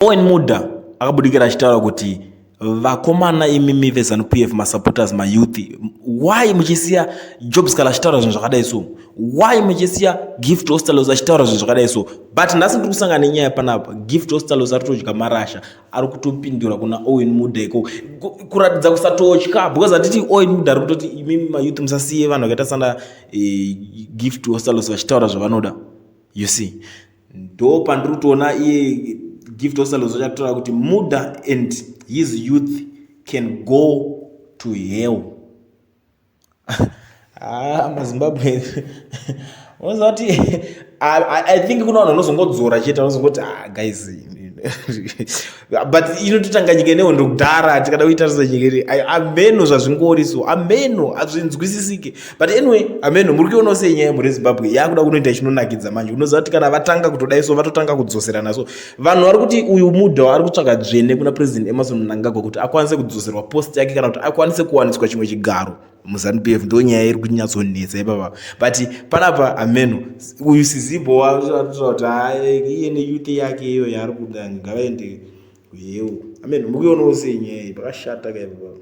Owen Mudha akabudikira achitaura kuti vakomana imimi veZanu PF masupporters mayouth, why muchisiya Job Sikhala achitaura zvinhu zvakadai so? Why muchisiya Gift Ostallos achitaura zvinhu zvakadai so? But nhasi ndiri kusangana nenyaya panapa. Gift Ostallos ari kutodya marasha, ari kutopindura kuna Owen Mudha ikoko kuratidza kusatotya, because handiti Owen Mudha ari kutoti imimi mayouth musasiye vanhu vakaita sana Gift Ostallos vachitaura zvavanoda. You see, ndo pandiri kutoona iye Gift Ostallos achataura kuti Mudha and his youth can go to hell. Ah, maZimbabwe, unoziva kuti I think kuna vanhu vanozongodzora chete, vanozongoti, "Ah, guys," but inototanga nyika inehondo kudhara. Tikada kuitarisa nyika iri, ameno zvazvingori so, ameno hazvinzwisisike. But anyway, ameno muri kuionawo sei nyaya yemhuri yeZimbabwe yakuda kunoita chinonakidza manje? Unoziva kuti kana vatanga kutodai so, vatotanga kudzoserana. So vanhu vari kuti uyu Mudha ari kutsvaga dzvene kuna President Emmerson Mnangagwa kuti akwanise kudzoserwa post yake kana kuti akwanise kuwaniswa chimwe chigaro muZanu PF. Ndo nyaya iri kunyatsonetsa ipapa. But panapa ameno uyu Sizibo wataura kuti iye neyouth yake iyo yaari kuda ngavaende kuhell. Ameno mukuionawo sei nyaya iyi? Pakashata kaipapa.